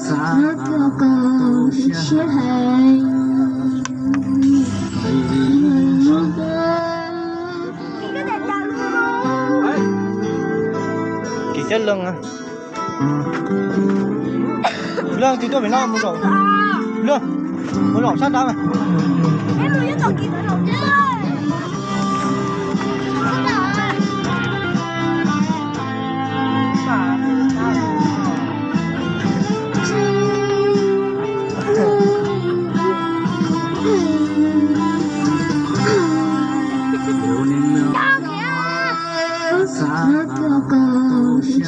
Siab heev. Kev cab loo, loo tsis tuaj pem no mus zaum, loo mus zaum sab nrad mas.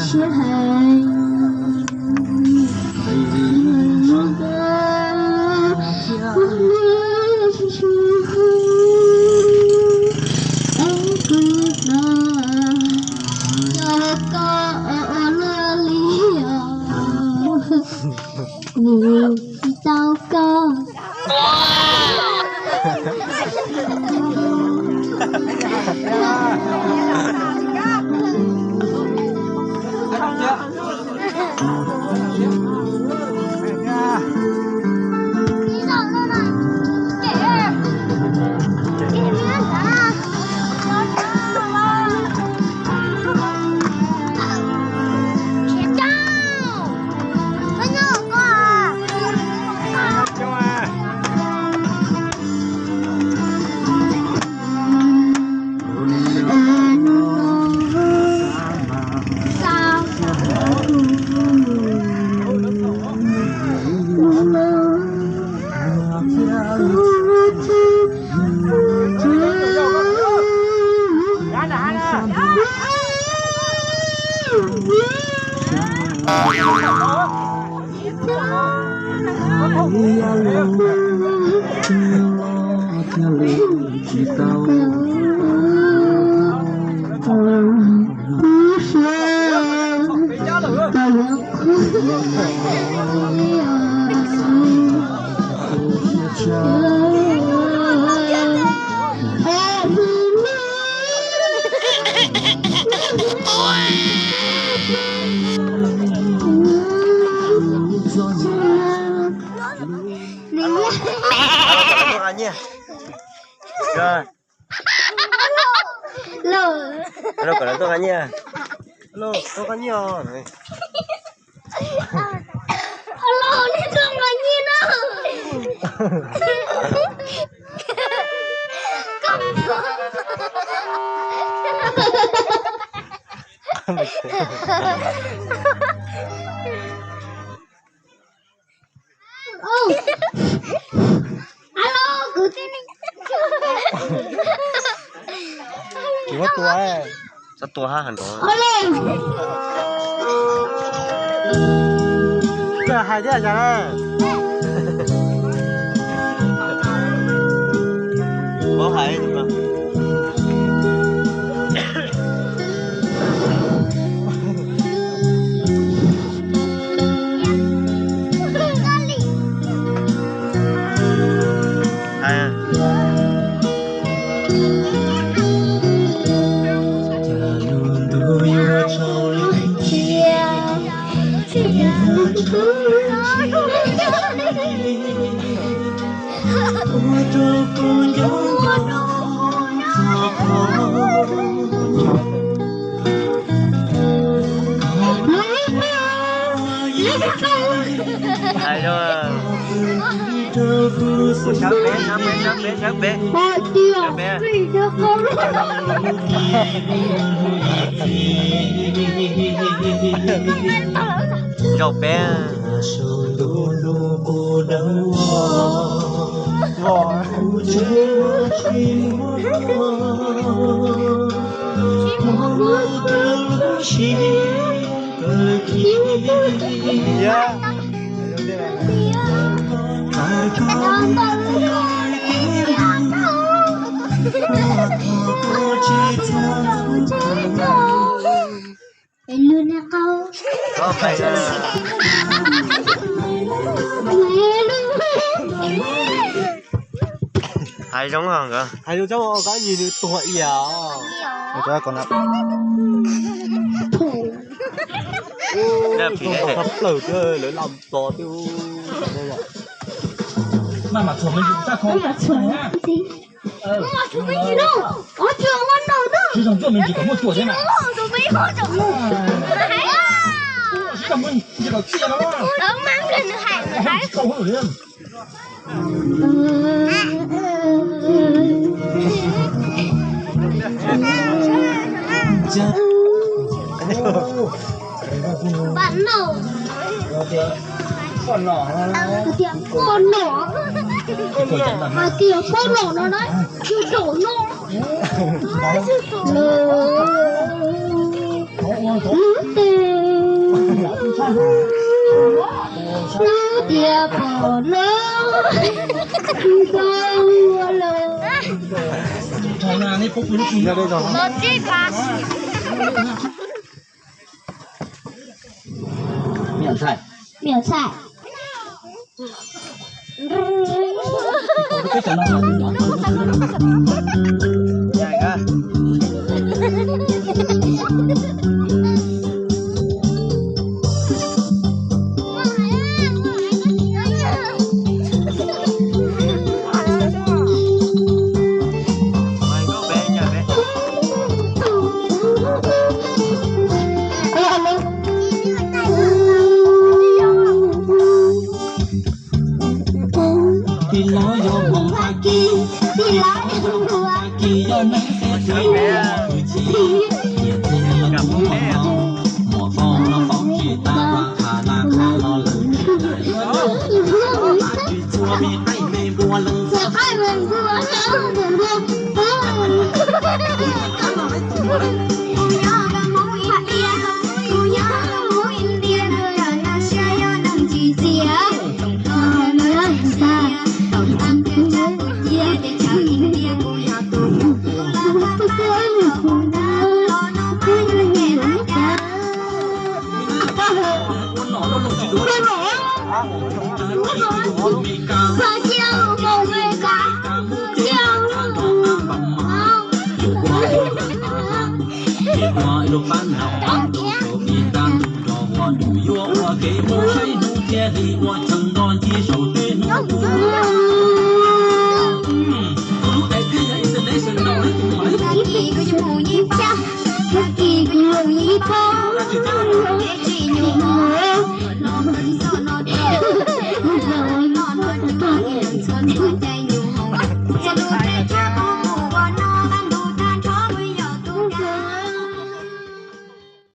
Siab heev. Vim tsis tau koj. Los, kom lawv tuaj nqa nyiaj. Los, tuaj nqa nyiaj os. Los, nej tuaj nqa nyiaj no. Alo, kwv tij. Tsis muab tua, txhob tua hab heev nrov. Koj hais thiab cas na? Paub hais. Hais rau, sawv pem, sawv pem, sawv pem, sawv pem, sawv pem. Zaum pem. Hais zoo nkawd, hais zoo, kab yig nws tuag ia. Ua rau kom na. Txog tau tshaj plaws thiab lawv lam txog thiab. Maj mam txhuam me ntsis, txaj kho. Maj mam txhuam me ntsis. Maj mam txhuam me ntsis no. Tsis zoo txhuam me ntsis kom muaj tsuam thiab na. Tsis zoo txhuam me ntsis kom txias no. Nws hais, nws hais. Poj nom, hais tias poj nom, hais tias poj nom no na, tsis nom no. Lub tes, lub tias pom lawm, tsis tau ua lawm. Niam ntxhais. Tis los yog mus tag kis, tis los yog mus tag kis yog neeg xwb tsis yog kwv tsis, niam txiv los kuv muam no, muam foom los foom tsis tau, qhov qhas na qhov los lawm tsis txhua me qaij me npua leej txhua qaij me npua.